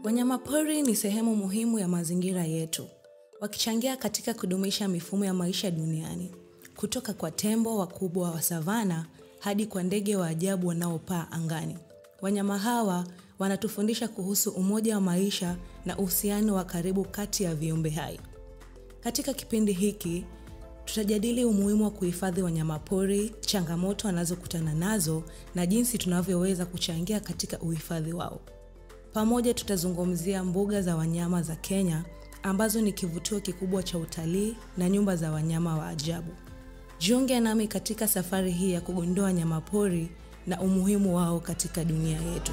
Wanyamapori ni sehemu muhimu ya mazingira yetu, wakichangia katika kudumisha mifumo ya maisha duniani. Kutoka kwa tembo wakubwa wa savana hadi kwa ndege wa ajabu wanaopaa angani. Wanyama hawa wanatufundisha kuhusu umoja wa maisha na uhusiano wa karibu kati ya viumbe hai. Katika kipindi hiki, tutajadili umuhimu wa kuhifadhi wanyamapori, changamoto wanazokutana nazo na jinsi tunavyoweza kuchangia katika uhifadhi wao. Pamoja tutazungumzia mbuga za wanyama za Kenya ambazo ni kivutio kikubwa cha utalii na nyumba za wanyama wa ajabu. Jiunge nami katika safari hii ya kugundua wanyamapori na umuhimu wao katika dunia yetu.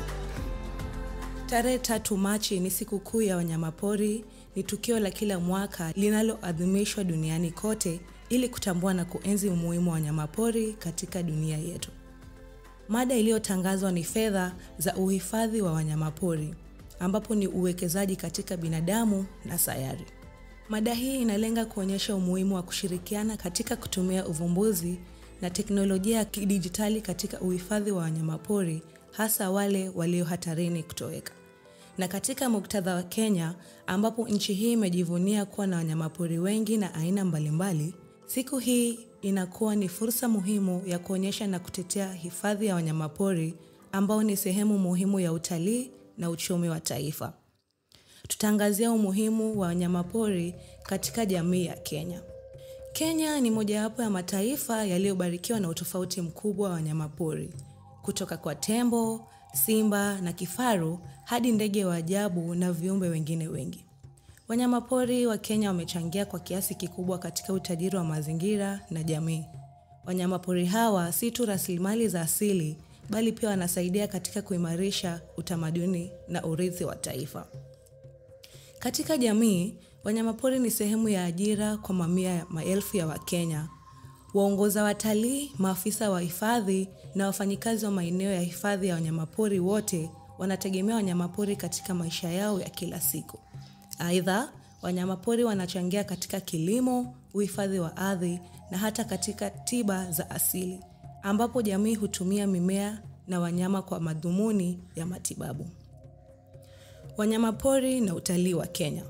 Tarehe 3 Machi ni siku kuu ya wanyamapori, ni tukio la kila mwaka linaloadhimishwa duniani kote ili kutambua na kuenzi umuhimu wa wanyamapori katika dunia yetu. Mada iliyotangazwa ni fedha za uhifadhi wa wanyamapori, ambapo ni uwekezaji katika binadamu na sayari. Mada hii inalenga kuonyesha umuhimu wa kushirikiana katika kutumia uvumbuzi na teknolojia ya kidijitali katika uhifadhi wa wanyamapori, hasa wale walio hatarini kutoweka. Na katika muktadha wa Kenya, ambapo nchi hii imejivunia kuwa na wanyamapori wengi na aina mbalimbali, siku hii inakuwa ni fursa muhimu ya kuonyesha na kutetea hifadhi ya wanyamapori ambao ni sehemu muhimu ya utalii na uchumi wa taifa. Tutaangazia umuhimu wa wanyamapori katika jamii ya Kenya. Kenya ni mojawapo ya mataifa yaliyobarikiwa na utofauti mkubwa wa wanyamapori, kutoka kwa tembo, simba na kifaru hadi ndege wa ajabu na viumbe wengine wengi. Wanyamapori wa Kenya wamechangia kwa kiasi kikubwa katika utajiri wa mazingira na jamii. Wanyamapori hawa si tu rasilimali za asili, bali pia wanasaidia katika kuimarisha utamaduni na urithi wa taifa. Katika jamii, wanyamapori ni sehemu ya ajira kwa mamia ya maelfu ya Wakenya. Waongoza watalii, maafisa wa hifadhi na wafanyikazi wa maeneo ya hifadhi ya wanyamapori wote wanategemea wanyamapori katika maisha yao ya kila siku. Aidha, wanyamapori wanachangia katika kilimo, uhifadhi wa ardhi na hata katika tiba za asili, ambapo jamii hutumia mimea na wanyama kwa madhumuni ya matibabu. Wanyamapori na utalii wa Kenya.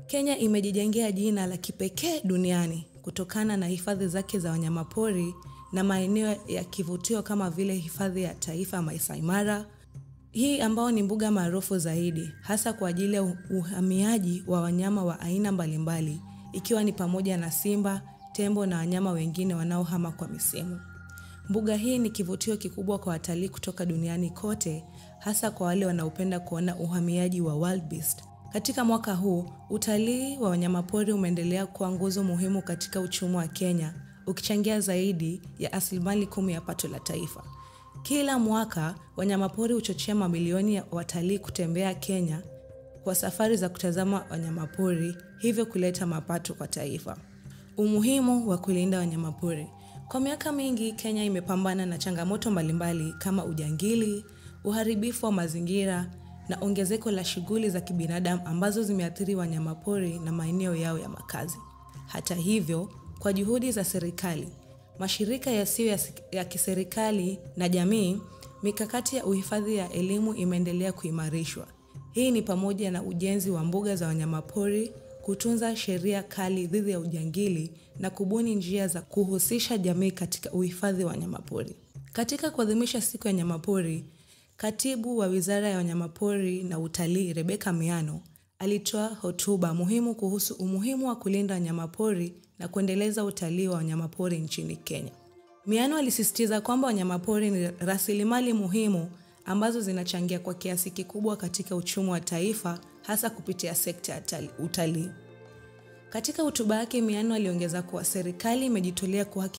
Kenya imejijengea jina la kipekee duniani kutokana na hifadhi zake za wanyamapori na maeneo ya kivutio kama vile hifadhi ya taifa Maasai Mara, hii ambao ni mbuga maarufu zaidi hasa kwa ajili ya uhamiaji wa wanyama wa aina mbalimbali, ikiwa ni pamoja na simba, tembo na wanyama wengine wanaohama kwa misimu. Mbuga hii ni kivutio kikubwa kwa watalii kutoka duniani kote, hasa kwa wale wanaopenda kuona uhamiaji wa wildebeest. Katika mwaka huu, utalii wa wanyamapori umeendelea kuwa nguzo muhimu katika uchumi wa Kenya, ukichangia zaidi ya 10% ya pato la taifa. Kila mwaka, wanyamapori huchochea mamilioni ya watalii kutembea Kenya kwa safari za kutazama wanyamapori, hivyo kuleta mapato kwa taifa. Umuhimu wa kulinda wanyamapori. Kwa miaka mingi, Kenya imepambana na changamoto mbalimbali kama ujangili, uharibifu wa mazingira na ongezeko la shughuli za kibinadamu ambazo zimeathiri wanyamapori na maeneo yao ya makazi. Hata hivyo, kwa juhudi za serikali, mashirika yasiyo ya kiserikali na jamii, mikakati ya uhifadhi ya elimu imeendelea kuimarishwa. Hii ni pamoja na ujenzi wa mbuga za wanyamapori, kutunza sheria kali dhidi ya ujangili na kubuni njia za kuhusisha jamii katika uhifadhi wa wanyamapori. Katika kuadhimisha siku ya wanyamapori, Katibu wa Wizara ya Wanyamapori na Utalii Rebecca Miano alitoa hotuba muhimu kuhusu umuhimu wa kulinda wanyamapori na kuendeleza utalii wa wanyamapori nchini Kenya. Miano alisisitiza kwamba wanyamapori ni rasilimali muhimu ambazo zinachangia kwa kiasi kikubwa katika uchumi wa taifa, hasa kupitia sekta ya utalii. Katika hotuba yake, Miano aliongeza kuwa serikali imejitolea